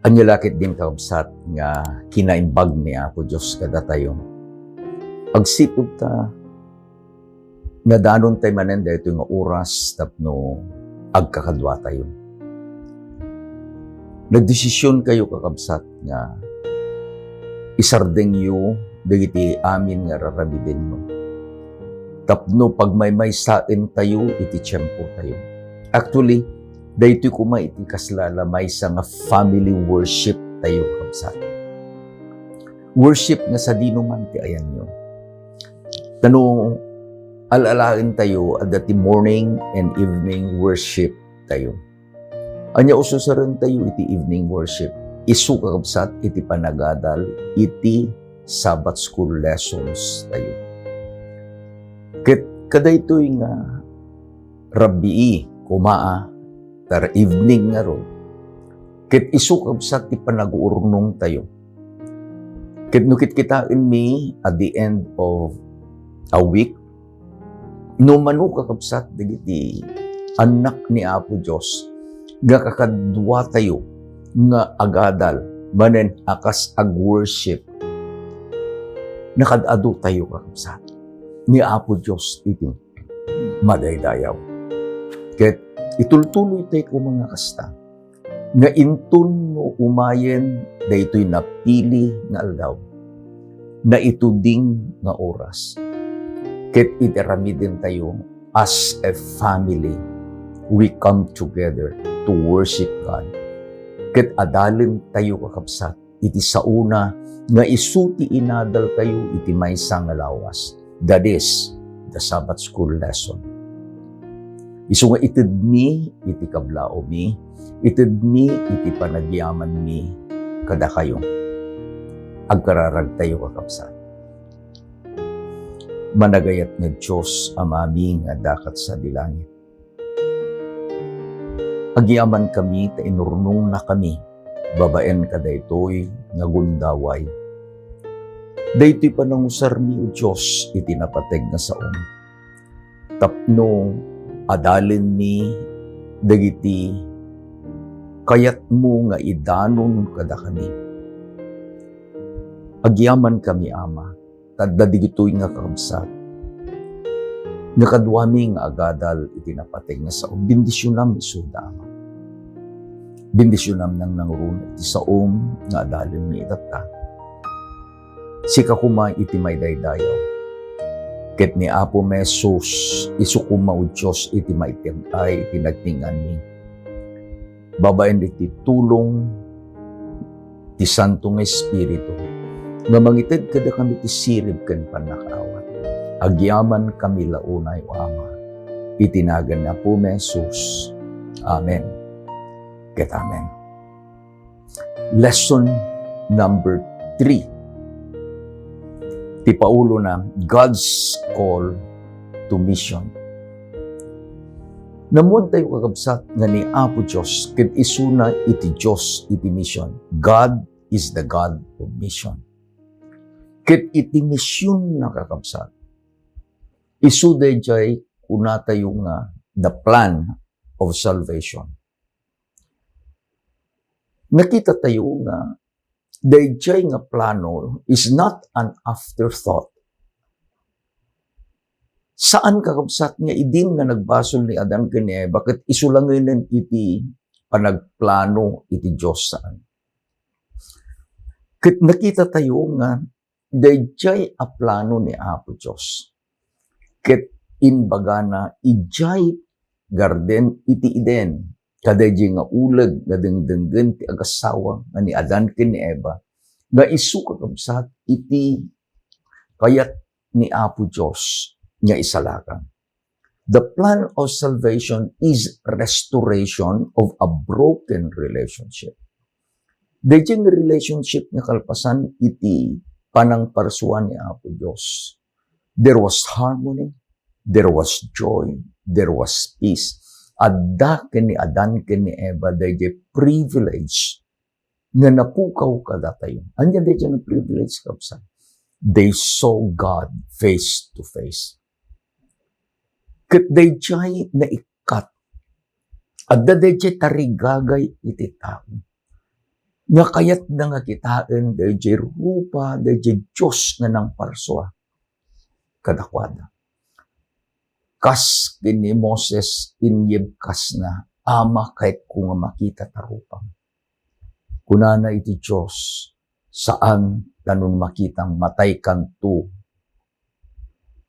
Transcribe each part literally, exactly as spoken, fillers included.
Ania la ketdin, kakabsat, nga kinaimbag ni Apo Dios kadatayo? Agsipud ta, nadanon tay manen daytoy nga oras tapno agkakaduatayo. Nagdesisionkayo, kakabsat, nga isardengyo dagiti amin nga ar-aramidenyo tapno pagmaymaysaentayo iti tiempotayo. Actually, daytoy koma iti kasla la maysa nga family worship tayo, kabsat. Worship nga sadino man ti ayanyo. Ta no al-alaentayo, adda ti morning and evening worship tayo. Ania ususarentayo iti evening worship? Isu, kakabsat, iti panagadal iti Sabbath school lessons tayo. Ket kadaytoy nga rabbii, koma, a, tar evening ngarud, ket isu, kabsat, ti panaguurnongtayo. Ket no kitkitaenmi at the end of a week, no mano, kakabsat, dagiti annak ni Apo Dios nga kakaduatayo nga agadal manen a kas ag-worship, nakaad-adotayo, kakabsat, ni Apo Dios iti madaydayaw. Ket itultuloytayo koma nga kasta, nga inton no umayen daytoy napili nga aldaw, naituding nga oras, ket iti aramidentayo as a family, we come together to worship God. Ket adalentayo, kakabsat, iti saona nga isu ti inadaltayo iti maysa nga lawas, that is, the Sabbath school lesson. Isu nga itedmi iti kablaawmi, itedmi iti panagyamanmi kadakayo. Agkararagtayo, kakabsat. Managayat nga Dios, Amami nga adda ket sadi langit, agyamankami ta inurnongnakami babaen kadaytoy nga gundaway. Daytoy panangusarmi, O Dios, iti napateg nga saom, tapno adalenmi dagiti kayatmo nga idanon kadakami. Agyamankami, Ama, ta adda dagitoy nga kakabsat nga kaduami nga agadal iti napateg nga sao. Bendisionam isuda, Ama. Bendisionam nang nangruna iti saom nga adalenmi itatta. Sika koma iti maidaydayaw. Ket ni Apo Jesus, isu koma, O Dios, iti maiteg-ay iti nagting-nganmi. Babaen iti tulong ti Santo nga Espiritu nga mangited kadakami ti sirib ken pannakaawat. Agyamankami la unay, O Ama, iti nagan ni Apomi Jesus. Amen ket amen. Lesson number three. Ti paulona, God's call to mission. Naammoantayo, kakabsat, nga ni Apo Dios ket isuna iti Dios iti mission. God is the God of mission. Ket iti missionna, kakabsat, isu daydiay kunatayo nga the plan of salvation. Nakitatayo nga daydiay nga plano is not an afterthought. Saan, kakabsat, nga idin nga nagbasol ni Adan ken ni Eva ket isu langenen iti panagplano iti Dios, saan. Ket nakitatayo nga daydiay a plano ni Apo Dios ket imbagana idiay garden iti Eden, kadaydiay nga uleg nga dengdenggen ti agassawa nga ni Adan ken ni Eva, nga isu, kakabsat, iti kayat ni Apo Dios nga isalakan. The plan of salvation is restoration of a broken relationship. Daydiay nga relationship nga kalpasan iti panangparsua ni Apo Dios, there was harmony, there was joy, there was peace. Adda ken ni Adan ken ni Eva daydiay privilege nga napukaw kadatayo. Ania daydiay nga privilege, kabsat? They saw God face to face. Ket daydiay naikkat. Adda daydiay tarigagay iti tao. nga kayatna nga kitaen dayjay rupa dayjay Dios nga nangparsua kadakuada. Kas ken ni Moses, inyebkasna, "Ama, kayatko nga makita ta rupam." Kunana iti Dios, "Saan, ta no makitam, mataykanto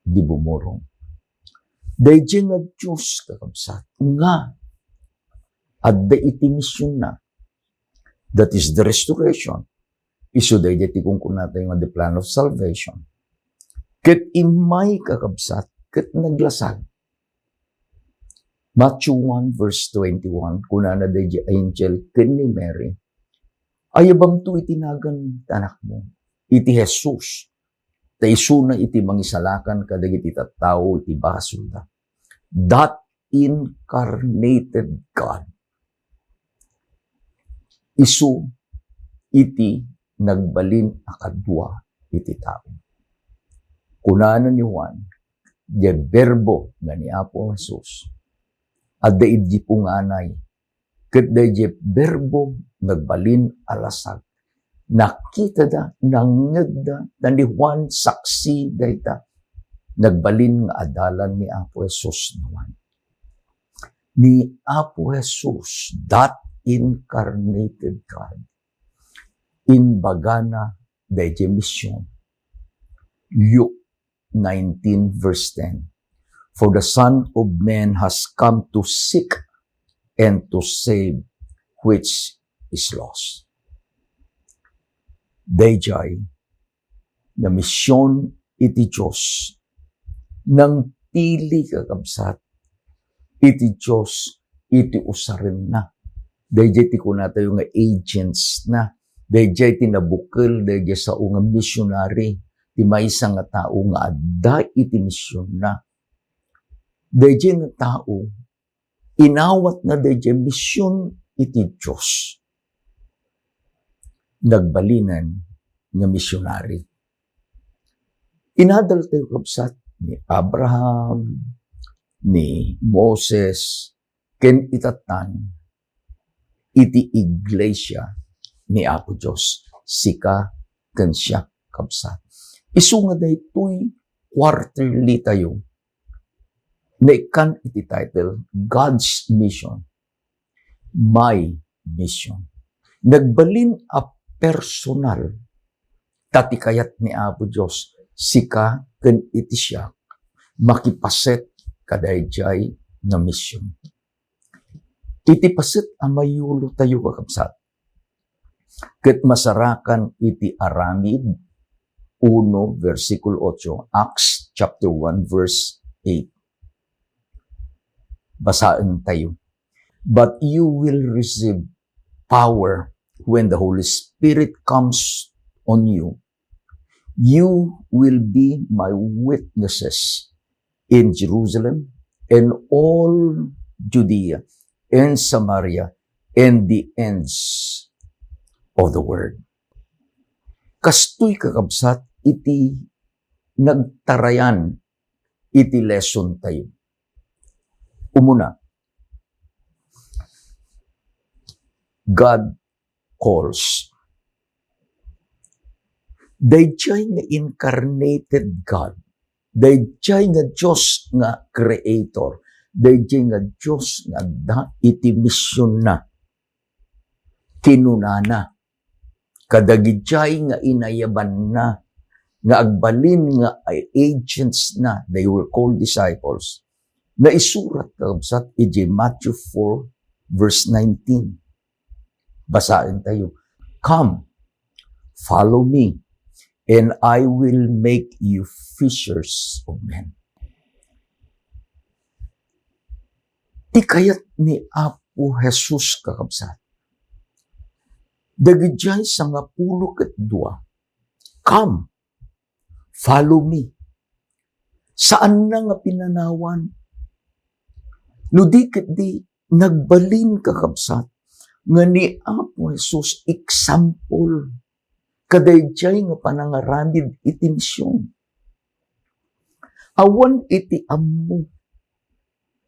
di bumurong." Dayjay nga Dios, kakabsat, nga adda iti misionna. That is the restoration. Isu dayjay ti kunkunatayo nga the plan of salvation. Ket immay, kakabsat, ket naglasag. Matthew one verse twenty-one, kunana dayjay angel ken ni Mary, "Ayabamto iti nagan ti anakmo, iti Jesus, ta isuna iti mangisalakan kadagiti tattao iti basolda." That incarnated God. Isu iti nagbalin a kadua iti tao. Kunana ni Juan, "Diay Berbo nga ni Apo Jesus, adda idi punganay, ket daydiay Berbo nagbalin a lasag." Nakitada, nangngegda, ta ni Juan saksi dayta. Nagbalin nga adalan ni Apo Jesus ni Juan. Ni Apo Jesus, that incarnated God, imbagana dayjay mision. Luke nineteen verse ten, "For the Son of Man has come to seek and to save which is lost." Dayjay nga mision iti Dios, nangpili, kakabsat, iti Dios iti usarenna. Dayjay ti kunatayo nga agents na. Dayjay ti nabukel dayjay sao nga missionary, ti maysa nga tao nga adda iti misionna. Dayjay nga tao, inawatna dayjay mision iti Dios. Nagbalinen nga misionary. Inadal tayo, kabsat, ni Abraham, ni Moses, ken itattan iti iglesia ni Apo Dios, sika ken siak, kabsat. Isu nga daytoy quarterly tayo, naikkan iti title, God's Mission, My Mission. Nagbalin a personal, ta ti kayat ni Apo Dios, sika ken iti siak, makipaset kadaydiay nga mision. Iti paset a mayulo tayo, kakabsat, ket masarakan iti Aramid uno, versikulo ocho, Acts chapter one, verse eight. Basaen tayo. "But you will receive power when the Holy Spirit comes on you. You will be my witnesses in Jerusalem and all Judea and Samaria and the ends of the world." Kastoy, kakabsat, iti nagtarayan iti lesson tayo. Umuna, God calls. Daydiay nga incarnated God, daydiay nga Dios nga creator, daydiay nga Dios nga adda iti misionna, kinunana kadagidiay nga inayabanna nga agbalin nga agents na, they were called disciples. Naisurat, kabsat, iti Matthew four, verse nineteen. Basaen tayo. "Come, follow me, and I will make you fishers of men." Ti kayat ni Apo Jesus, kakabsat, dagidiay sangapulo ket dua, "Come, follow me." Saanna nga pinanawan. No di ketdi, nagbalin, kakabsat, nga ni Apo Jesus example kadaydiay nga panangaramid iti mision. Awan iti ammo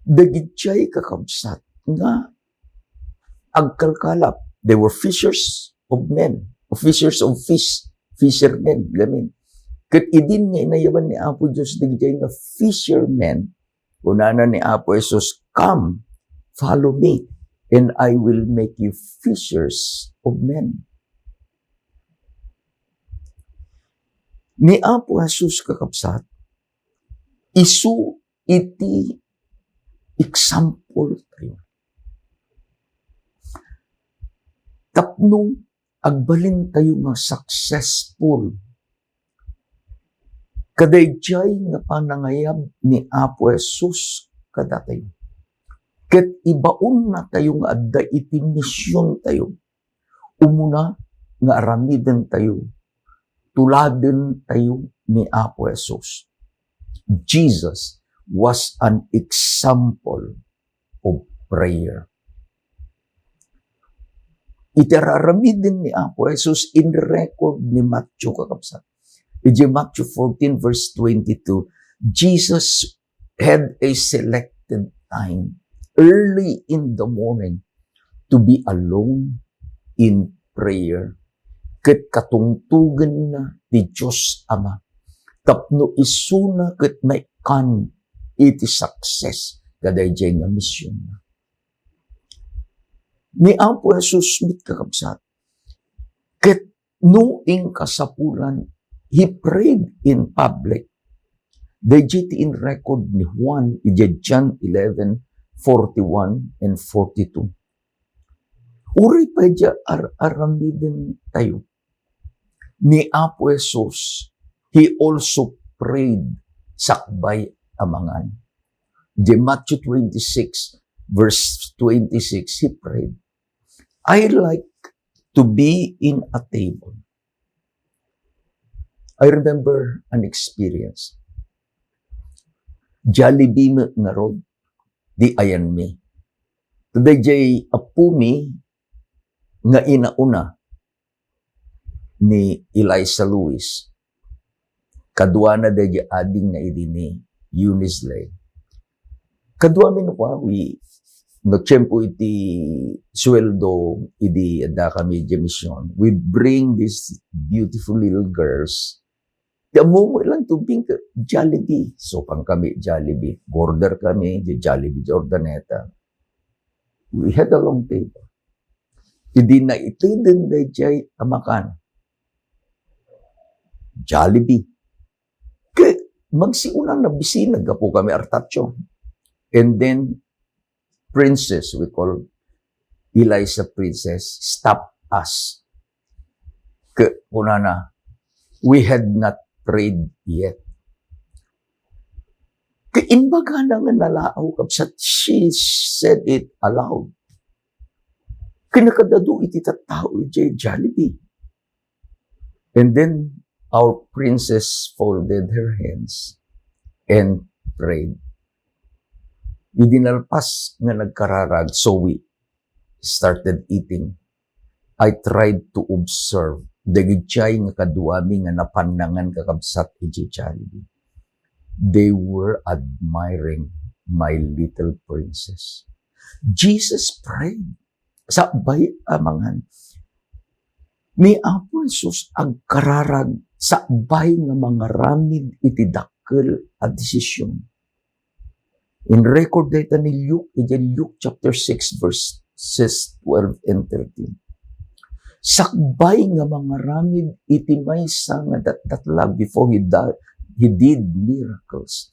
dagidiay, kakabsat, nga agkalkalap. They were fishers. of men, of fishers of fish, fishermen, gamin. Ket idin nga inayaban ni Apo Dios dagiti nga fishermen, kunana ni Apo Jesus, "Come, follow me, and I will make you fishers of men." Ni Apo Jesus, kakabsat, isu iti example tayo. Tapno agbalin tayo nga successful kadaydiay nga panangayab ni Apo Jesus kadatayo. Ket ibaonna tayo nga adda iti mision tayo. Umuna nga aramiden tayo, tuladen tayo ni Apo Jesus. Jesus was an example of prayer. Iti aramiden ni Apo Jesus in record ni Matthew, kakabsat. Iti Matthew fourteen verse twenty-two, Jesus had a selected time early in the morning to be alone in prayer. Ket katungtogenna ti Dios Ama tapno isuna ket maikkan iti success kadaydiay nga mision. Ni Apo Jesus met, kakabsat, ket no inkasapulan, he prayed in public. Daydiay ti in record ni Juan idiay John eleven forty-one and forty-two. Uray pay diay ar-, aramiden tayo ni Apo Jesus, he also prayed sakbay a mangan. Di Matthew twenty-six, verse twenty-six, he prayed, "I like to be in a table." I remember an experience. Jollibee met ngarud di ayanmi. Daydiay appomi nga inauna ni Eliza Lewis. Kaduana daydiay ading nga idi ni Eunice Lay. Kaduami no kua, we, no tiempo iti sueldo idi adda kami idiay mision, we bring these beautiful little girls. Ti ammo lang tubig, Jollibee. So, pang kami Jollibee. Order kami, di Jollibee di Urdaneta. We had a long table. Idi naiteden daydiay a makan, Jollibee. Ket magsiuna na bisi, naggapu kami Artatio. And then, Princess, we call Eliza Princess, stop us. Ket kunana, we had not prayed yet. Ket imbagana nga nalaaw, kabsat, she said it aloud. Kinakadadu iti tattao idiay Jollibee. And then our princess folded her hands and prayed. Idi nalpas nga nagkararag, so we started eating. I tried to observe dagiti nga kaduami nga napannangan, kakabsat, iti Jollibee. They were admiring my little princess. Jesus prayed. Sakbay a mangan. Ni Apo Jesus agkararag sakbay nga mangaramid iti dakkel a desisyon. In record dayta ni Luke, iti Luke chapter six, verses twelve and thirteen. Sakbay nga mangaramid iti maysa nga datdatlag before he di-, he did miracles.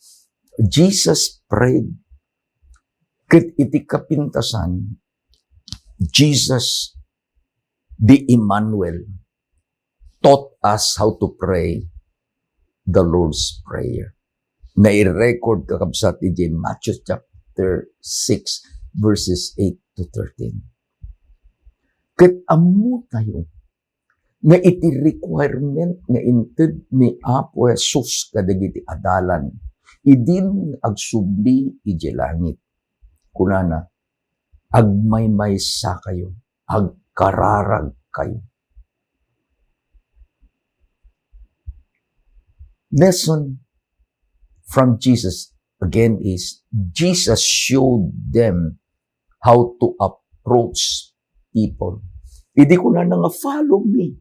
Jesus prayed. Ket iti kapintasan, Jesus, the Emmanuel, taught us how to pray the Lord's Prayer. Nairecord, kakabsat, iti Matthew chapter six, verses eight to thirteen. Ket ammo tayo nga iti requirement nga inted ni Apo Jesus kadagiti adalan, idin agsubli idiay langit, kunana, "Agmaymaysa kayo, agkararag kayo." Lesson from Jesus again is, Jesus showed them how to approach people. Idi kunana nga, "Follow me."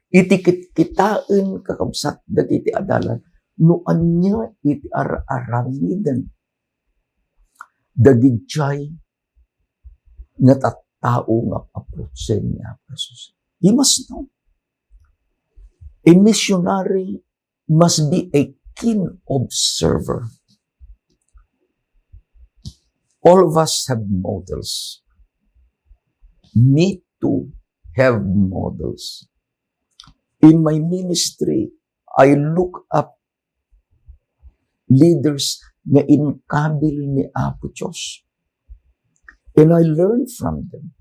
Iti kitkitaen, kakabsat, dagiti adalan, no ania iti ar-aramiden dagidiay nga tattao nga approachen ni Apo Jesus. He must know. A missionary must be a keen observer. All of us have models. Me too have models. In my ministry, I look up leaders nga inkabil ni Apo Dios. And I learn from them.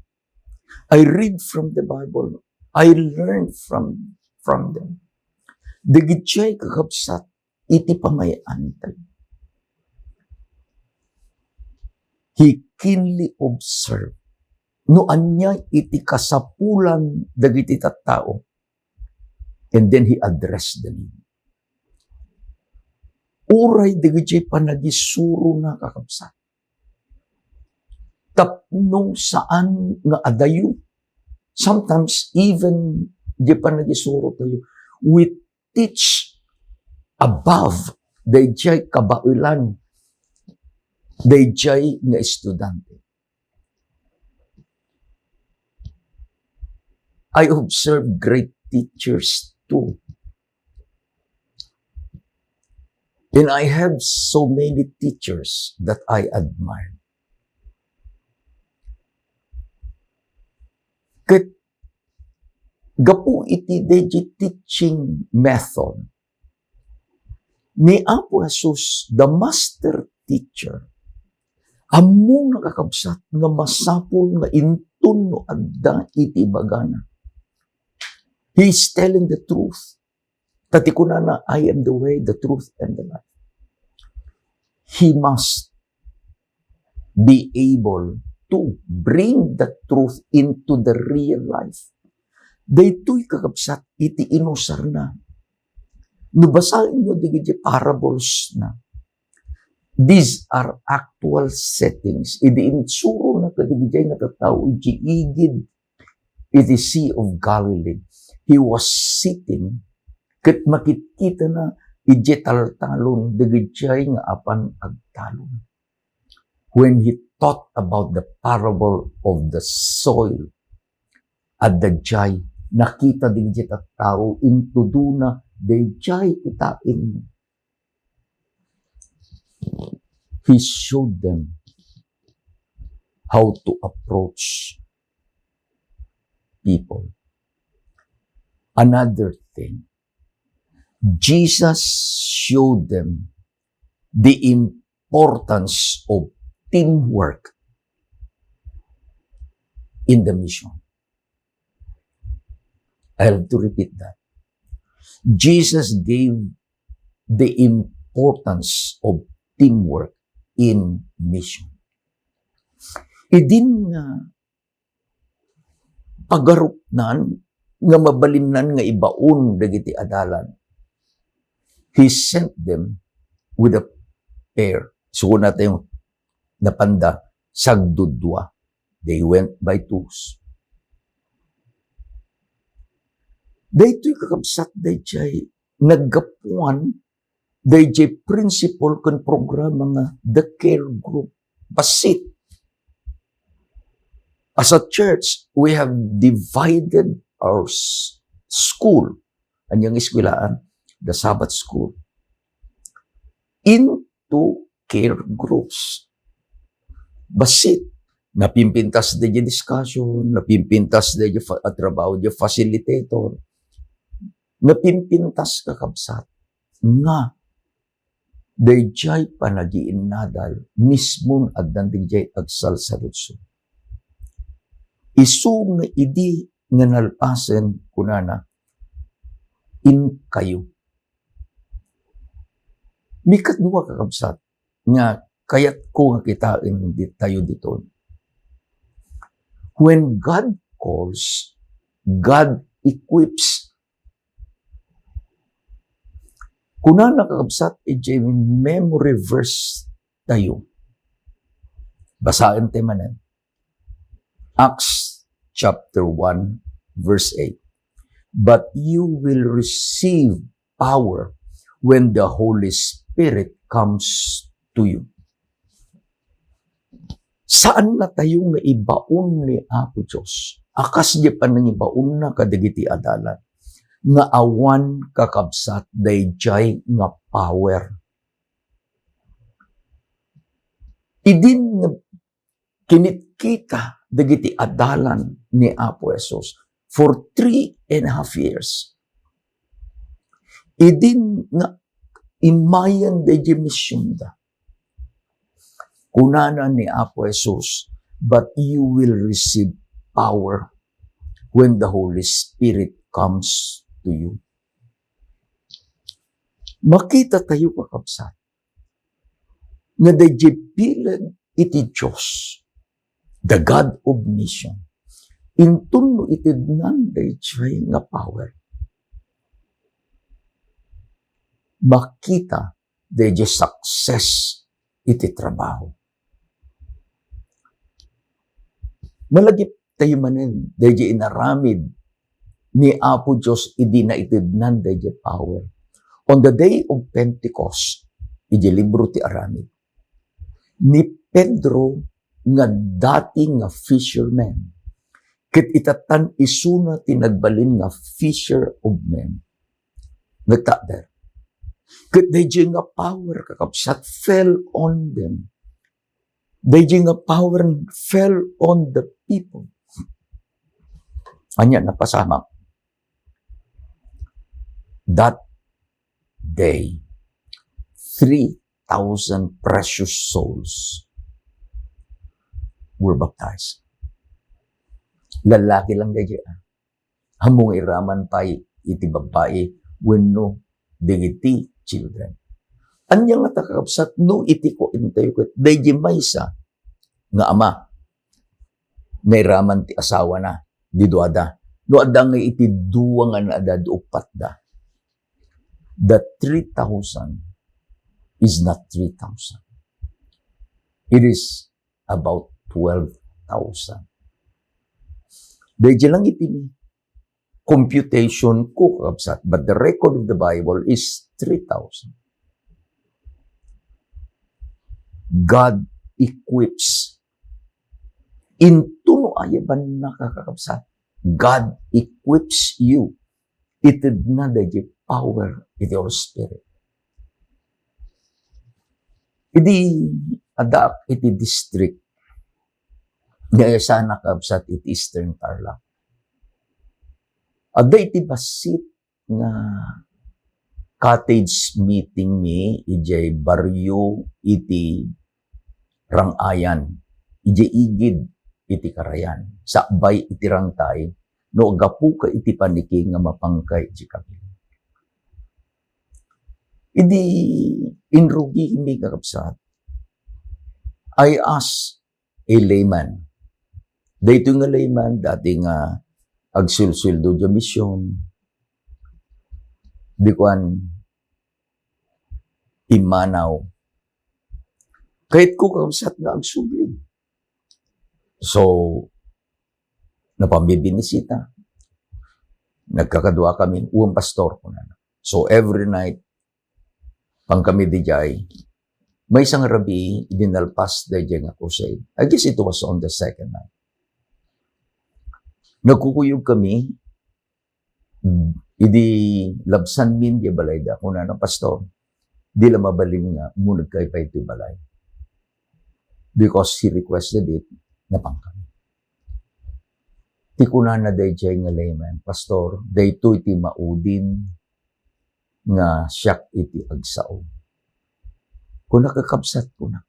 I read from the Bible. I learn from, from them. Dagidiay, kakabsat, iti pamay-antayo. He keenly observed no ania iti kasapulan dagiti tattao. And then he addressed the need. Uray dagiti panagisurona, kakabsat, tapno saan nga adayo. Sometimes, even di panagisuro tayo, we teach above daydiay kabaelan daydiay nga estudiante. I observe great teachers too. And I have so many teachers that I admire. Ket gapu iti daydiay teaching method ni Apo Jesus, the master teacher, ammona, kakabsat, nga masapul nga inton no adda iti ibagana, he is telling the truth. Ta ti kunana, "I am the way, the truth, and the life." He must be able to bring the truth into the real life. Daytoy, kakabsat, iti inusarna. No basaenyo dagiti parables na, these are actual settings. Idi insurona kadagiti nga tattao iti igid iti Sea of Galilee. He was sitting, ket makitkitana idiay taltalon dagiti nga apan agtalon. When he taught about the parable of the soil, adda diay nakita dagiti tattao, intudona daydiay kitaenna. He showed them how to approach people. Another thing, Jesus showed them the importance of teamwork in the mission. I have to repeat that. Jesus gave the importance of teamwork in mission. Idin nga pagarupnan nga mabalinnan nga ibaon dagiti adalan, he sent them with a pair. Suko natin yung napanda, sagdudua. They went by twos. Daytoy, kakabsat, daydiay naggapuan daydiay principle ken programa nga the care group. Bassit. As a church, we have divided our s-, school, ania nga eskuelaan, the Sabbath school, into care groups. Bassit. Napimpintas daydiay discussion, napimpintas daydiay fa-, a trabaho daydiay facilitator. Napimpintas, kakabsat, nga daydiay panagiinnadal mismon addan daydiay agsalsaludso. Isu nga idi nga nalpasen, kunana, "Inkayo." Mikadua, kakabsat, nga kayatko nga kitaen ditayo diton. When God calls, God equips. Kunana, kakabsat, iti memory verse tayo. Basaen tayo manen. Acts chapter one, verse eight, "But you will receive power when the Holy Spirit comes to you." Saannatayo nga ibaon ni Apo Dios a kas di panangibaonna kadagiti adalan nga awan kakabsat daydiay nga power. Idin nga kinitkita dagiti adalan ni Apo Jesus for three and a half years. Idin nga imayen daydiay misionda, kunana ni Apo Jesus, "But you will receive power when the Holy Spirit comes to you." Makitatayo, kakabsat, nga daydiay bileg iti Dios, the God of mission, inton no itednan daydiay nga power, makita daydiay success iti trabaho. Malagiptayo manen daydiay inaramid ni Apo Dios idi naitednan daydiay power. On the day of Pentecost, iti libro ti Aramid, ni Pedro nga dati nga fisherman, ket itatan isuna ti nagbalin nga fisher of men. Nagtakder. Ket daydiay nga power, kakabsat, fell on them. Daydiay nga power fell on the people. Ania napasamak? That day, three thousand precious souls were baptized. Lalaki lang daydiay, ah. Ammom nga iraman pay iti babbai wenno dagiti children. Ania ngata, kakabsat, no iti kuentayo ket daydiay maysa nga ama, nairaman ti asawana, di duada. No adda nga iti dua nga naadda, upatda. The three thousand is not three thousand. It is about twelve thousand. Daydiay lang iti computation ko, kakabsat, but the record of the Bible is three thousand. God equips. Inton no ayabanna, kakabsat, God equips you. Itedna daydiay power iti Holy Spirit. Idi addaak iti district nga iyasana, kakabsat, iti Eastern Tarlac, adda iti bassit nga cottage meeting mi idiay barrio iti Rang-ayan, idiay igid iti karayan, sakbay iti rangtay, no aggapuka iti paniki nga mapangka iti kabilin. Idi inrugimi, kakabsat, I ask a layman. Daytoy nga layman, dati nga agsuelsueldo idiay mision, di kuan, pimmanaw. Kayatko, kakabsat, nga agsubli. So, napanmi binisita. Nagkakaduakami, "Wen, Pastor," kunana. So, every night, pangkami idiay. Maysa nga rabii, idi nalpas daydiay nga crusade. I guess it was on the second night. Nagkukuyogkami, idi labsanmi idiay balayda, kunana, "Pastor, di la mabalin nga umunegkayo pay iti balay." Because he requested it, napangkami. Ti kunana daydiay nga layman, "Pastor, daytoy ti maudin nga siak iti agsao." Kuna, kakabsat, kuna,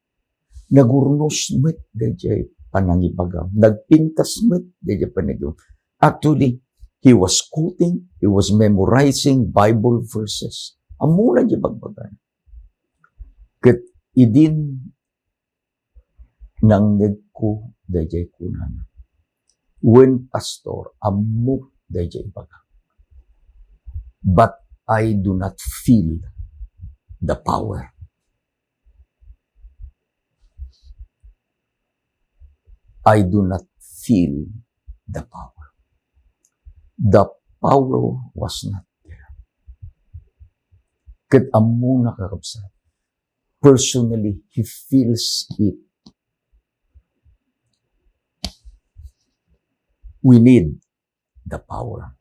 nagurnos met daydiay panangibagam. Nagpintas met daydiay panangibagam. Actually, he was quoting, he was memorizing Bible verses. Ammona diay bagbagana. Ket idin nangngegko daydiay kunana, "Wen, Pastor, ammok daydiay ibagam. But I do not feel the power. I do not feel the power." The power was not there. Ket ammona, kakabsat, personally, he feels it. We need the power.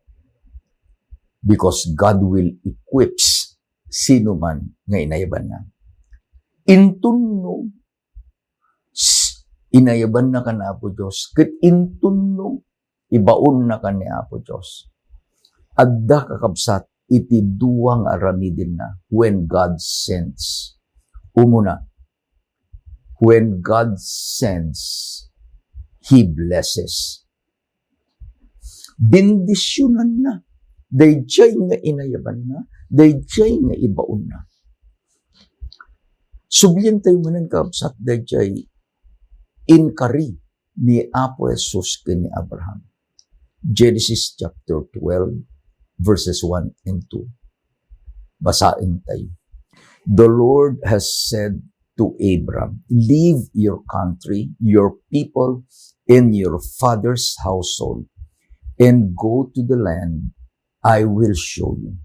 Because God will equips sino man nga inayabanna. Inton no, s-, inayabannaka ni Apo Dios, ket inton no, ibaonnaka ni Apo Dios. Adda, kakabsat, iti dua nga aramidenna when God sends. Umuna, when God sends, He blesses. Bendisyonanna dayjay nga inayabanna, dayjay nga ibaonna. Sublientayo manen, kabsat, dayjay inkari ni Apo Jesus ken ni Abraham. Genesis chapter twelve, verses one and two. Basaentayo. The Lord has said to Abram, "Leave your country, your people, and your father's household, and go to the land I will show you.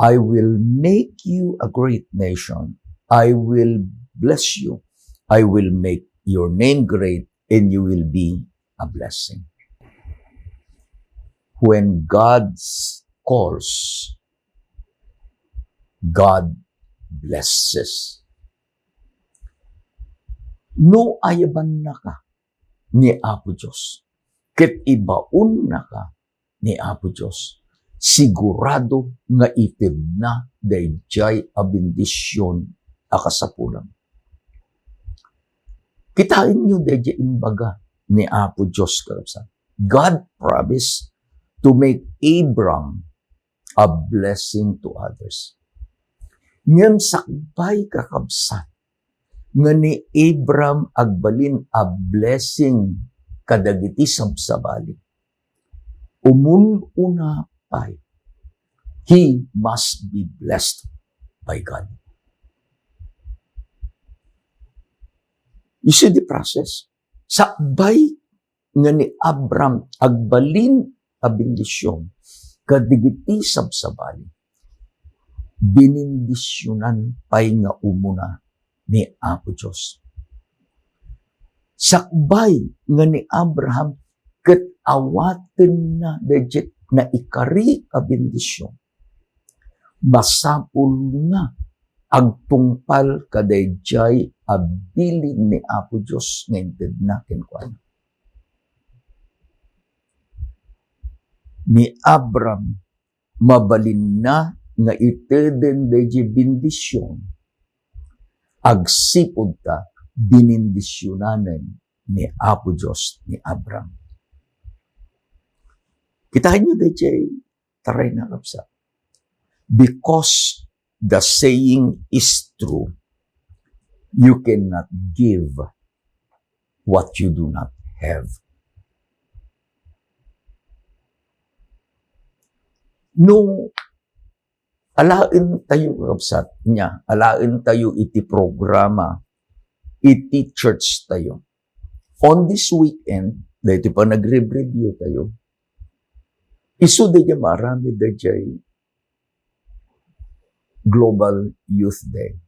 I will make you a great nation. I will bless you. I will make your name great, and you will be a blessing." When God calls, God blesses. No ayabannaka ni Apo Dios, ket ibaonnaka ni Apo Dios, sigurado nga itedna dayjay a bendision a kasapulam. Kitaenyo dayjay imbaga ni Apo Dios, kakabsat. God promised to make Abram a blessing to others. Ngem sakbay, kakabsat, nga ni Abram agbalin a blessing kadagiti sabsabali, umun-una pay, he must be blessed by God. You see the process? Sakbay nga ni Abram agbalin a bendision kadagiti sabsabali, binindisionan pay nga umuna ni Apo Dios. Sakbay nga ni Abraham ket awatenna daydiay naikari a bendision, masapul nga agtungpal kadaydiay a bilin ni Apo Dios nga intedna kenkuana. Ni Abram, mabalinna nga iteden daydiay bendision agsipud ta binindisionanen ni Apo Dios ni Abram. Kitaenyo daydiay tarayna, kabsat. Because the saying is true, you cannot give what you do not have. No alaentayo, kabsat, nia, alaentayo iti programa iti church tayo. On this weekend, daytoy panagrebribyo tayo, isu daydiay maaramid daydiay Global Youth Day.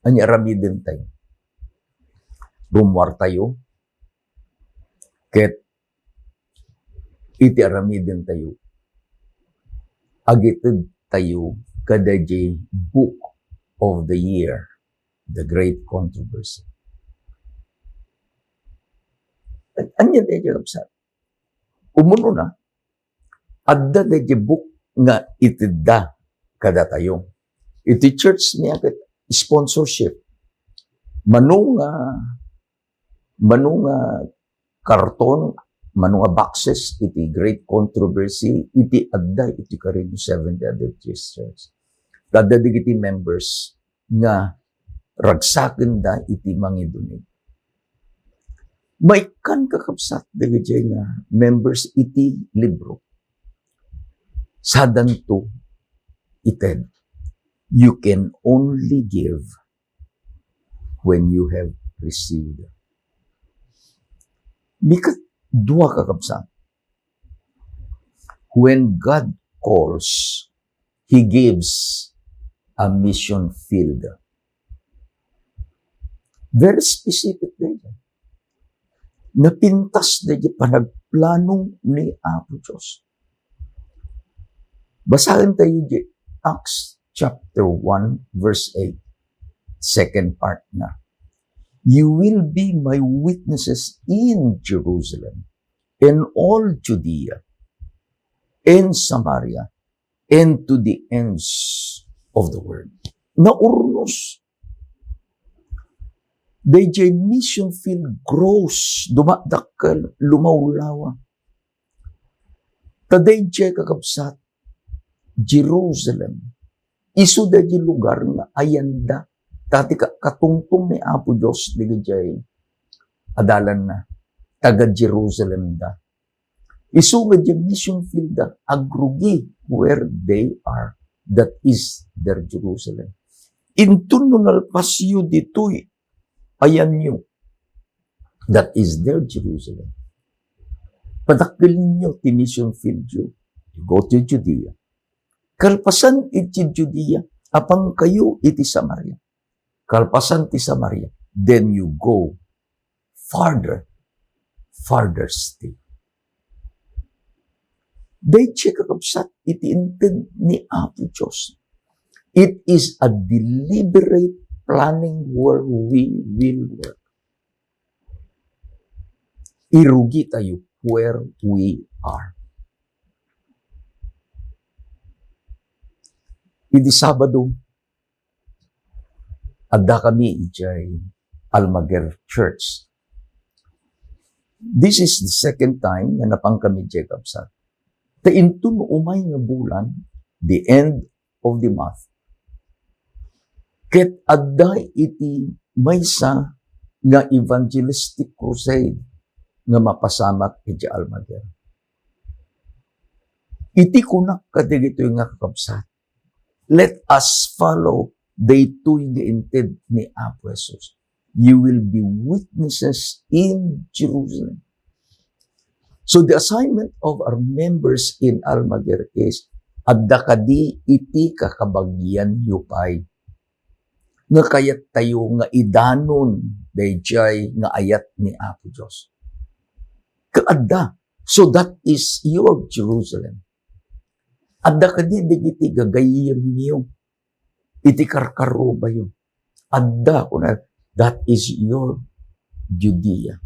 Ania aramiden tayo? Rummuar tayo, ket iti aramiden tayo, agited tayo kadaydiay Book of the Year, The Great Controversy. Ania daydiay, kabsat? Umununa, adda daydiay book nga itedda kadatayo. Iti church, nia ket sponsorship. Mano nga, mano nga karton, mano nga boxes iti Great Controversy iti adda iti Corinto Seventh-day Adventist Church. Adda dagiti members nga ragsakenda iti mangiduneg. Maikkan, kakabsat, dagiti nga members iti libro. Sadanto ited, you can only give when you have received. Mikadua, kakabsat, When God calls, He gives a mission field. Very specific daydiay. Napintas daydiay panagplano ni Apo Dios. Basaentayo di Acts chapter one, verse eight. Second part na. "You will be my witnesses in Jerusalem, in all Judea, in Samaria, and to the ends of the world." Naurnos. Daydiay mission field grows, dumadakkel, lumawlawa. Ta daydiay, kakabsat, Jerusalem, isu daydiay lugar nga ayanda. Daydiay ka-, katungtong ni Apo Dios daydiay adalanna, taga Jerusalem da. Isu nga diay mission field da, agrugi where they are. That is their Jerusalem. Inton no nalpasyo ditoy ayanyo, that is their Jerusalem. Padakkelyo ti mission field yo. You go to Judea. Kalpasan iti Judea, apankayo iti Samaria. Kalpasan ti Samaria, then you go farther, farther still. Daydiay, kakabsat, iti inted ni Apo Dios. It is a deliberate planning where we will work. Irugi tayo where we are. Idi Sabado, adda kami idiay Almaguer Church. This is the second time nga napan kami idiay, kabsat. Ta inton umay nga bulan, the end of the month, ket adda iti maysa nga evangelistic crusade nga mapasamak idiay Almaguer. Iti kunak kadagitoy nga kakabsat, let us follow daytoy nga inted ni Apo Jesus. You will be witnesses in Jerusalem. So the assignment of our members in Almaguer is, adda kadi iti kakabagianyo pay nga kayattayo nga idanon daydiay nga ayat ni Apo Dios? Ket adda. So that is your Jerusalem. Adda kadi dagiti gagayyemyo iti karkarubayo? Adda, kuna, that is your Judea.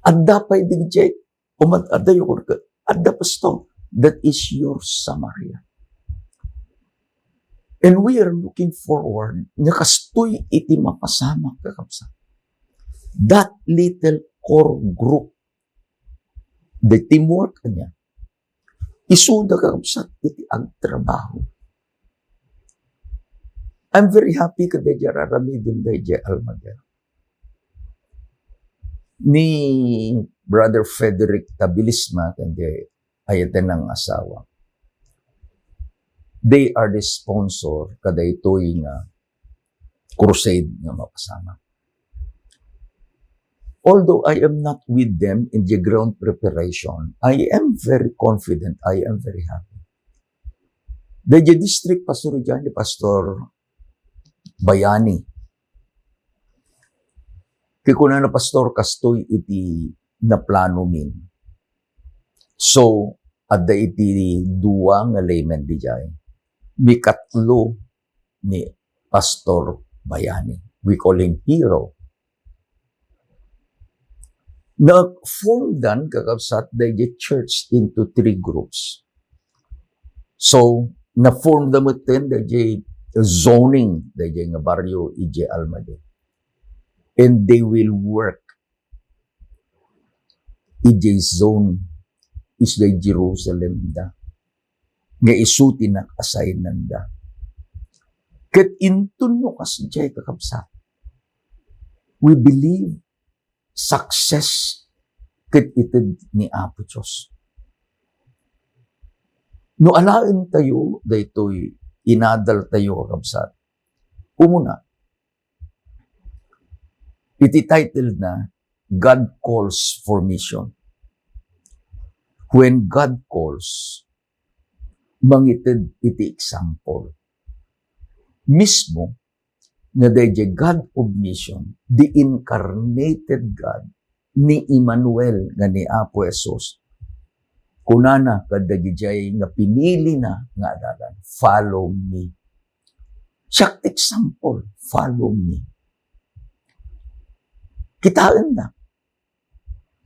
Adda pay dagiti, umad-, adda yo, kuna, adda, pastor, that is your Samaria. And we are looking forward nga kastoy iti mapasamak, kakabsat. That little core group, the teamwork niya, isuda, kakabsat, iti agtrabaho. I'm very happy kadaydiay aramiden daydiay Almaguer. Ni Brother Frederick Tabilisma, kadaydiay ayatna nga asawa. They are the sponsor kadaytoy nga crusade nga mapasamak. Although I am not with them in the ground preparation, I am very confident, I am very happy. Daydiay district pastor diay ni Pastor Bayani. Ket kunana, "Pastor, kastoy iti naplanomin." So, adda iti dua nga laymen diay. Mikatlo ni Pastor Bayani. We call him Hero. Na-form dan, kakabsat, daydiay church into three groups. So, na-form da metten daydiay zoning, daydiay nga barrio, idiay Almaguer. And they will work idiay zone, isu diay Jerusalem da, nga isu ti nakasaynanda. Ket inton no kasdiay, kakabsat, we believe success ket ited ni Apo Dios. No alaentayo daytoy inadaltayo, kakabsat, umuna, iti title na, God Calls for Mission. When God calls, mangited iti example. Mismo nga daydiay God of mission, the incarnated God, ni Emmanuel nga ni Apo Jesus, kunana kadagijay nga pinilina nga adalan, "Follow me." Siak ti example, "Follow me." Kitaennak.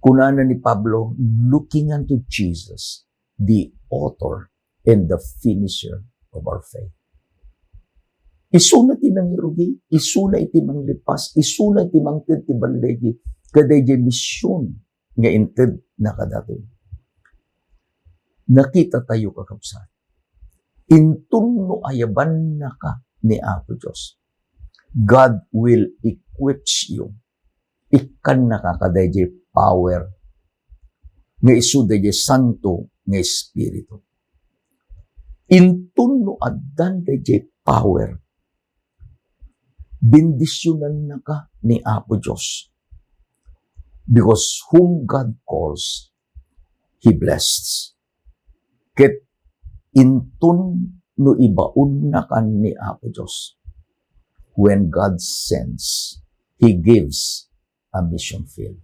Kunana ni Pablo, "Looking unto Jesus, the author and the finisher of our faith." Isuna ti nangirugi, isuna iti manglipas, isuna iti mangted ti balligi, kadaydiay mision nga inted na kadatayo. Nakita tayo, kakabsat. Inton no ayabannaka ni Apo Dios, God will equip you. Ikkannaka kadaydiay power nga isu daydiay Santo nga Espiritu. Inton no addan daydiay power, bendisionannaka ni Apo Dios. Because whom God calls, He blesses. Ket inton no ibaonnakan ni Apo Dios, when God sends, He gives a mission field.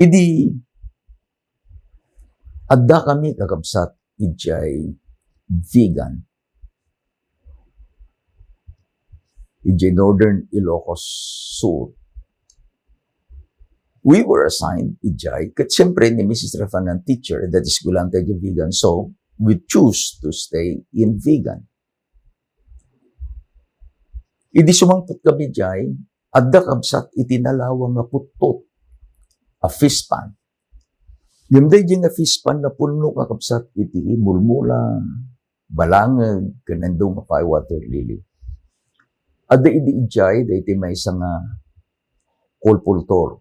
Idi adda kami, kakabsat, idiay Vigan, idiay Northern Ilocos Sur. We were assigned idiay, ket siyempre ni Missus Refanan teacher, that is, eskwelanta idiay Vigan. So, we choose to stay in Vigan. Idi sumangpet kami idiay, adda, kabsat, iti nalawang nga puttot a fish pond. Ngem daydiay nga fish pond napunno, kakabsat, iti mulmula, balangeg, ken adu nga pay water lily. Adda idi idiay daytoy maysa nga kolportor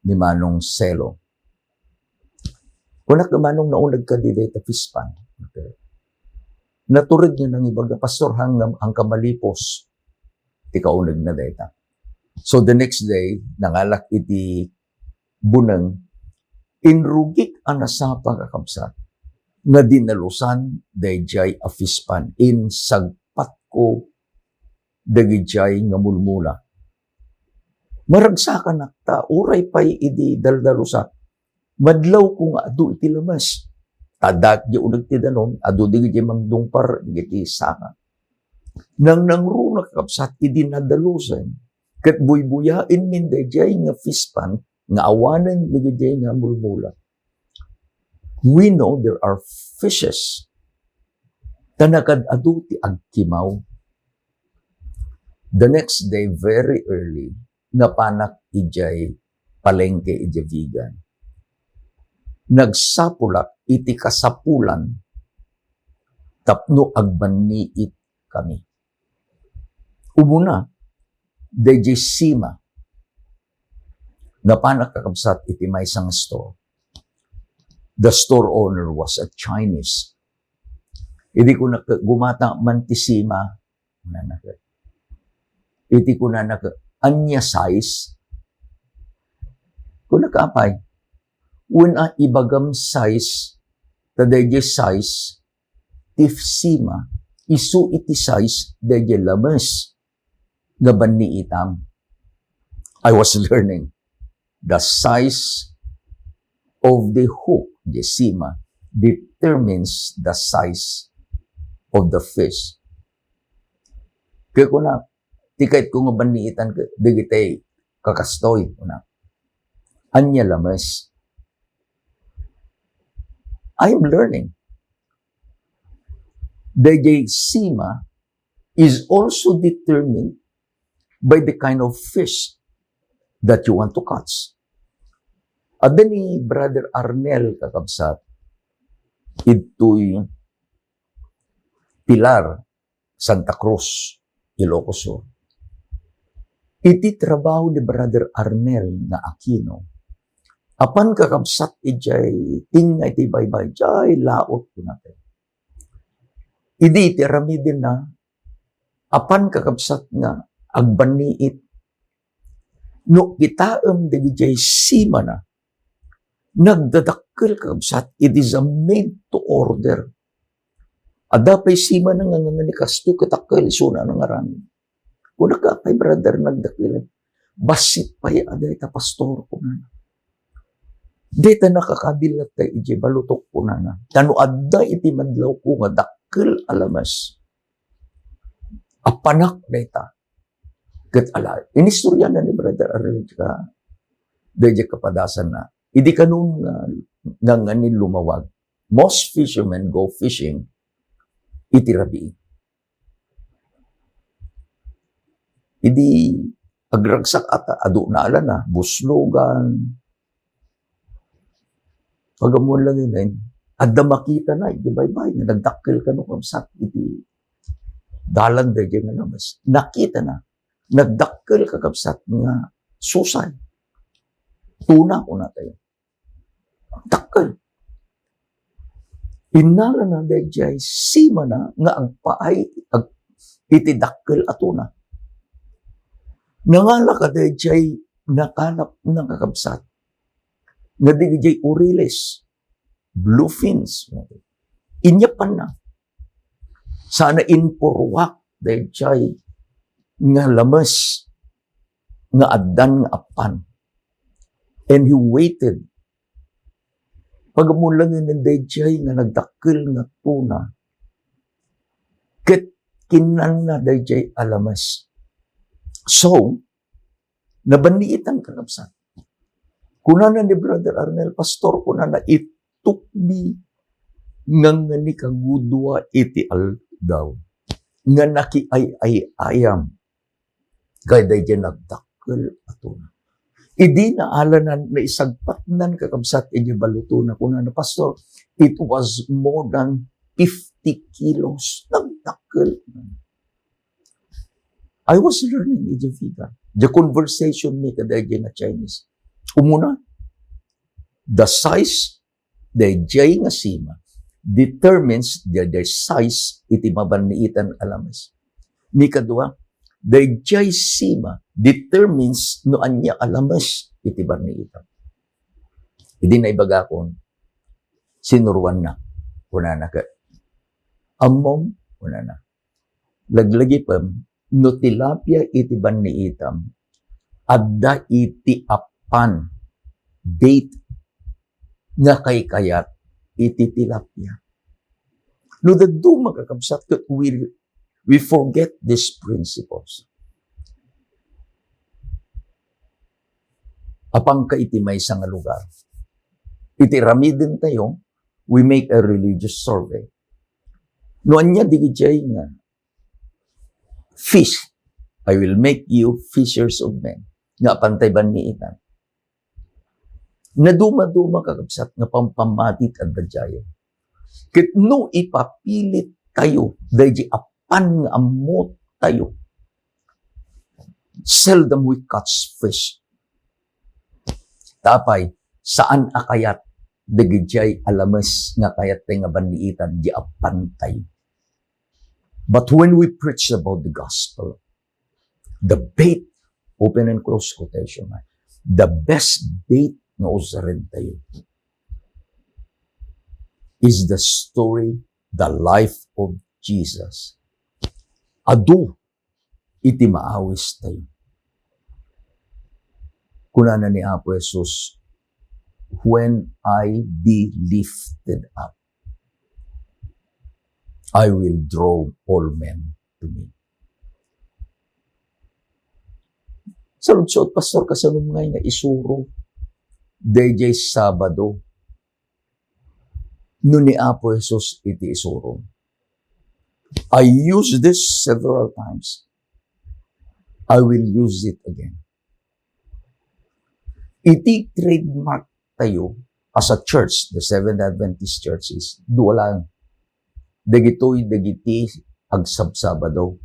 ni Manong Selo. Kunak, "Manong, nauneg ka dayta fish pond." Okay. Natured nga nangibaga, "Pastor, hang-, hangka malipos ti kaunegna dayta." So, the next day, nangalak iti buneng, inrugik a nasapa, kakabsat, nga dinalusan daydiay a fish pond. Insagpatko dagidiay nga mulmula. Maragsakanak ta, uray pay idi daldalusak, madlawko nga adu iti lames. Ta addaak diay uneg ti danum, adu dagidiay mangdungpar dagiti saka. Nangnangrunak, kakabsat, idi nadalusen, ket buybuyaenmin daydiay nga fish pond nga awanen dagidiay nga mulmula. We know there are fishes. Ta nakad-adu ti agkimaw. The next day, very early, napanak idiay palengke idiay Vigan. Nagsapulak iti kasapulan tapno agbanniit kami. Umuna, daydiay Sima, napanak, kakabsat, iti maysa nga store. The store owner was a Chinese. Idi kunak, "Gumata man ti Sima," kunana ket. Iti kunana ket, "Ania size?" Kunak, "Apay, wen a ibagam size, ta daydiay size ti Sima, isu iti size daydiay lames nga banniitam." I was learning. The size of the hook, the Sima, determines the size of the fish. Kaya kuna, ti kayatko nga banniitan, dagiti kakastoy, kuna, "Ania lames?" I'm learning. Daydiay Sima is also determined by the kind of fish that you want to catch. Adda ni Brother Arnel, kakabsat, idtoy Pilar, Santa Cruz, Ilocos Sur. Iti trabaho ni Brother Arnel nga Aquino, apan, kakabsat, idiay tengnga iti baybay, idiay laot, kunata. Idi iti aramidenna, apan, kakabsat, nga agbanniit, No kitaem dagijay simana, nagdadakkel, kakabsat, it is a made to order. Adda pay simana nga, nga, nga ni kastoy ket dakkel isuna a nangaramid. Kuna ka, "Ay, brother, nagdakkel." "Bassit pay a dayta, pastor," kunana. "Dayta nakakabil latta idiay balotok," kunana. "Ta no adda iti madlawko nga dakkel a lames, appanak dayta." Ket ala, inistoryanan ni Brother Arnel ka, daydiay kapadasanna. Idi kanon nga, nga, nga ni lumawag, most fishermen go fishing iti rabii. Idi agragsak ata, adu na alana, buslogan. Pagamuan lang yun, eh, adda makitana, iti baybay, nga nagdakkel kano, kabsat, iti dalan daydiay nga lames. Nakitana, nagdakkel, kakabsat, nga susay. Tuna, kuna tayo. Dakkel. Innalana daydiay simana nga agpaay ag-, iti dakkel a tuna. Nangalaka daydiay nakalapna, kakabsat, nga dagijay oriles, bluefins. Inyappanna. Sana inpurruak daydiay nga lames nga addan nga appan. And he waited. Pagamulangen daydiay nga nagdakkel nga tuna, ket kinnanna daydiay a lames. So, nabanniitan, kakabsat. Kunana ni Brother Arnel, "Pastor," kunana, "itukbi nga, nga ni kagudua iti aldaw nga nakiay-ay-ayam kadaydiay nagdakkel a tuna." Idi naalanan, naisagpatnan, kakabsat, iti balotona, kunana, "Pastor, it was more than fifty kilos. Nagdakkel." I was learning iti vegan. The conversation mi kadaydiay nga Chinese. Umuna, the size daydiay nga sima determines the, the size iti mabanniitan a lames. Mikadua, daydiay sima determines no ania a lames iti banniitan. Idi naibagakon, sinuruanna. Kunana ket, "Ammom," kunana, "laglagipem no tilapia iti banniitam, adda iti appan, bait, nga kaykayat iti tilapia." No dadduma, kakabsat, ket we, we forget these principles. Apanka iti maysa nga lugar. Iti aramidentayo, we make a religious survey. No ania dagijay nga fish, "I will make you fishers of men." Nga apantay banniitan. Naduma-duma, kakabsat, nga pampammatit adda diay. Ket no ipapilit tayo daydi appan nga ammo tayo, seldom we catch fish. Tapay, saan a kayat dagijay a lames nga kayat tay nga banniitan di appan tayo. But when we preach about the gospel, the bait, open and close quotation, the best bait nga usaren tayo is the story, the life of Jesus. Adu iti maawis tayo. Kunana ni Apo Jesus, "When I be lifted up, I will draw all men to me." Saludsod, Pastor, kasano ngay nga isuro dayjay Sabado no ni Apo Jesus iti isuro? I use this several times. I will use it again. Iti trademark tayo as a church, the Seventh Adventist Church, is dua lang. Dagitoy dagiti agsabsabado,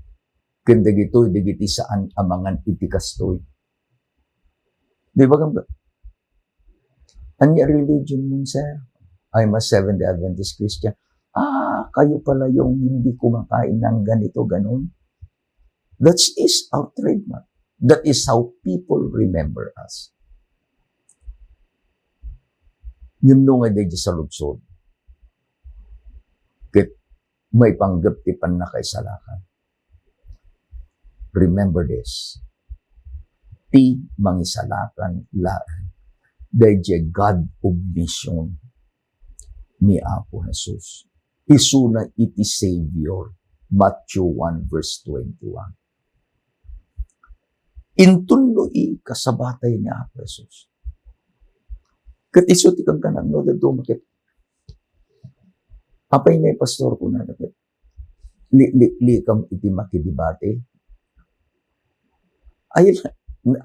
ken dagitoy dagiti saan a mangan iti kastoy. Di ba, kam-, "Ania religion mo, sir?" "I'm a Seventh-day Adventist Christian." "Ah, kayo pala yung hindi kumakain ng ganito, ganun." That is our trademark. That is how people remember us. Ngem no nga daydi saludsod, ket maipanggep ti pannakaisalakan. Remember this. Ti mangisalakan laeng daydi God of mission ni Apo Jesus. Isuna iti Savior, Matthew one verse twenty-one. Inton no ikasabatay ni Apo Jesus. Ket isu ti kankanaak no dadduma ket, "Apay ngay, Pastor?" kunana ket, "Li-, li-, likam iti makidebate." I,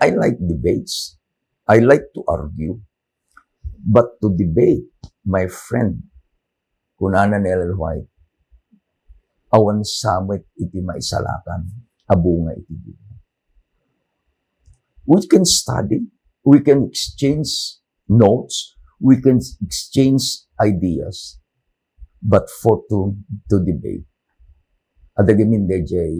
I like debates. I like to argue. But to debate, my friend, kunana ni Ellen White, awan sa met iti maisalakan a bunga iti debate. We can study, we can exchange notes, we can exchange ideas, but for to, to debate, adda gamin dayjay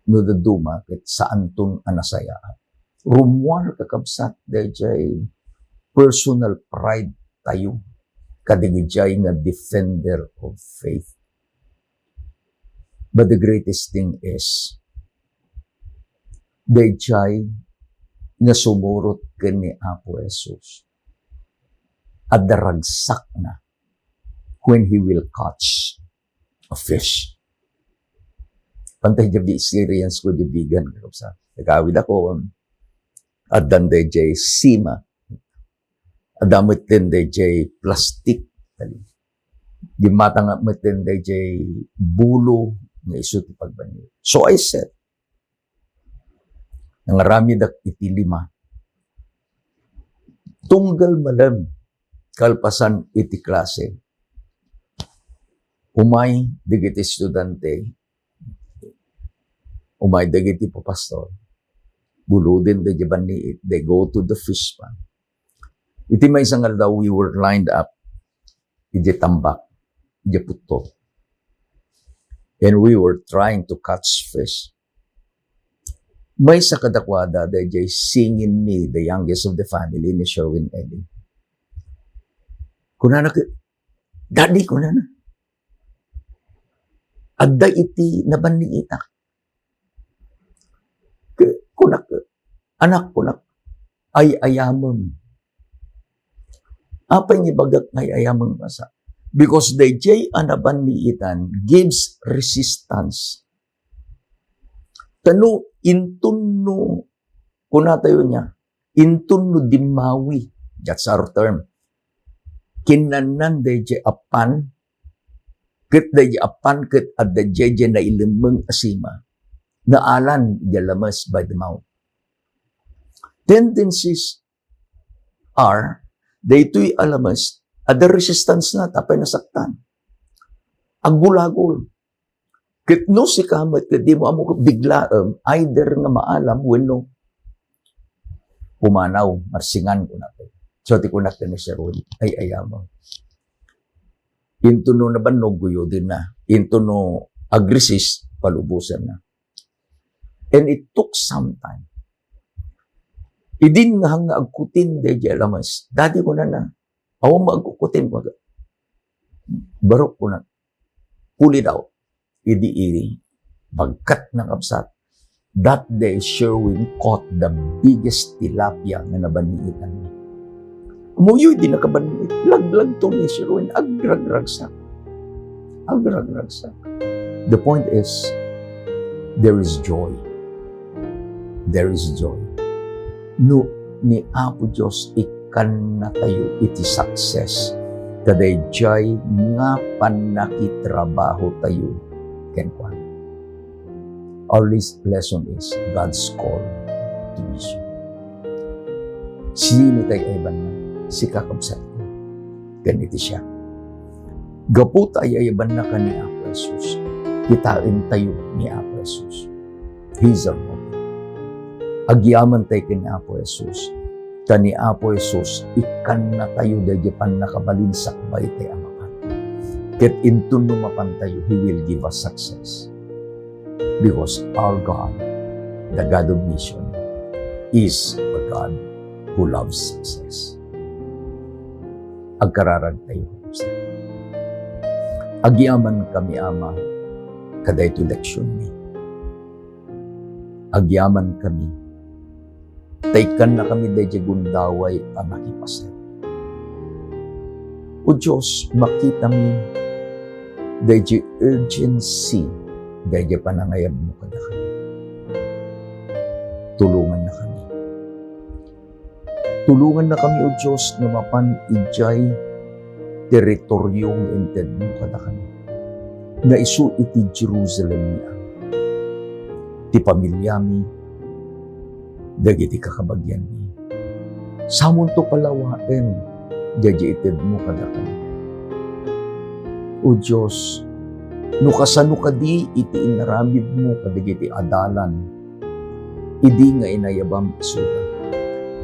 no dadduma ket saanton a nasayaat. Rummuar, kakabsat, dayjay personal pride tayo kadagijay nga defender of faith. But the greatest thing is, dayjay nga sumurot ken ni Apo Jesus, adda ragsakna when he will catch a fish. Pantay diay experience ko, diay bigan, kakabsat. Nagawid ako, addan dayjay sima. Adda metten dayjay plastik. Dimmata nga metten dayjay bulo nga isu ti pagbanniw. So I said, nangaramedak iti lima. Tunggal malem, kalpasan iti klase, umay dagiti estudiante, umay dagiti papastor, buloden dayjay banniit, they go to the fish pond. Iti maysa nga aldaw, we were lined up idiay tambak, idiay puttot. And we were trying to catch fish. Maysa kadakuada, dayjay singing ni, the youngest of the family, ni Sherwin Eli. Kunana ket, "Daddy," kunana, "adda iti nabanniitak." Ke-, kunak, "Anak," kunak, "ay-ayamem." Apay nga ibagak nga ay-ayamem, kasa? Because dayjay a nabanniitan gives resistance. Ta no inton no, kunatayo niya, inton no dimmawi, that's our term. Kinnannan dayjay a pan, ket dayjay a pan ket adda dayjay nailemmeng a sima. Naalan idiay lames by the mouth. Tendencies are, daytoy a lames, adda resistance na, tapay nasaktan. Aggulagol. Ket no sika met ket dimo ammo, biglaem, either nga maalam wenno pumanaw, marsingan, kunak. So, ti kunak ken ni Sir Will, ay-ayamem. Inton no nabannog, guyodenna. Inton no agresist, palubosanna. And it took some time. Idin nga hang nga agkutin dayjay a lames, "Daddy," kunana, "awan mo agkukutin," kunak. "Barok," kunak, "pull it out." Idi iri, bagkat, kakabsat, that day, Sherwin caught the biggest tilapia nga nabanniitan. Umuyo idi nakabanniit, laglagto ni Sherwin, agragragsak. Agragragsak. The point is, there is joy. There is joy. No ni Apo Dios ikkannatayo iti success, ta dayjay nga pannakitrabahotayo kenkuana. Our lis-, lesson is God's call to mission. Sino tay aybanna? Sika, kabsatko, ken iti siak. Gapu ta ay-ayabannaka ni Apo Jesus, kitaentayo ni Apo Jesus. He's our model. Agyaman tay ken ni Apo Jesus. Ta ni Apo Jesus, ikkannatayo daydi pannakabalin sakbay tay a mapan. Ket inton no mapantayo, He will give us success. Because our God The God of mission is a God who loves success. Agkararagtayo, kabsat. Agyamankami, Ama, kadaytoy leksionmi. Agyamankami, ta ikkannakami daydiay gundaway a makipaset. O Dios, makitami daydiay urgency daydiay panangayabmo kadakami. Tulongannakami. Tulongannakami, O Dios, nga mapan idiay teritorio nga intedmo kadakami, nga isu iti Jerusalem nga ti pamiliami, dagiti kakabagianmi. Samonto palawaen daydiay itedmo kadakami. O Dios, no kasano kadi iti inaramidmo kadagiti adalan idi nga inayabam isuda,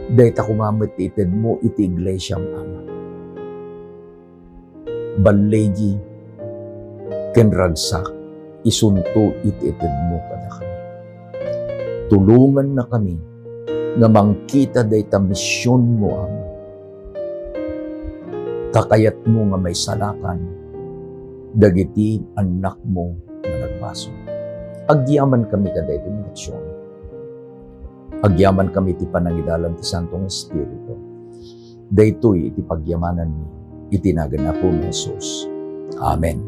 dayta koma met ti itedmo iti iglesiam, Ama. Balligi ken ragsak isunto iti itedmo kadakami. Tulongannakami nga mangkita dayta misionmo, Ama. Ta kayatmo nga maisalakan dagiti annakmo nga nagbasol. Agyamankami kadaytoy nga leksion. Agyamankami iti panangidalan ti Santo nga Espiritu. Daytoy iti pagyamananmi iti nagan Apo Jesus. Amen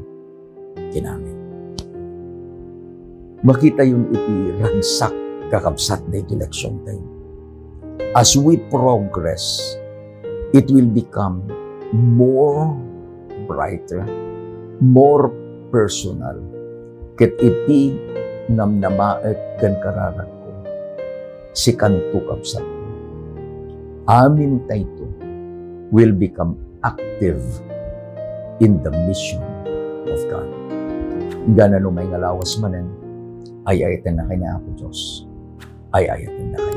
ken amen. Makitayon iti ragsak, kakabsat, daytoy leksiontayo. As we progress, it will become more brighter, more personal, ket iti namnamaek ken kararagko. Sikanto, kabsat. Amintayto will become active in the mission of God. Gana no may nga lawas manen, ay-ayatennakay ni Apo Dios. Ay-ayatennakay.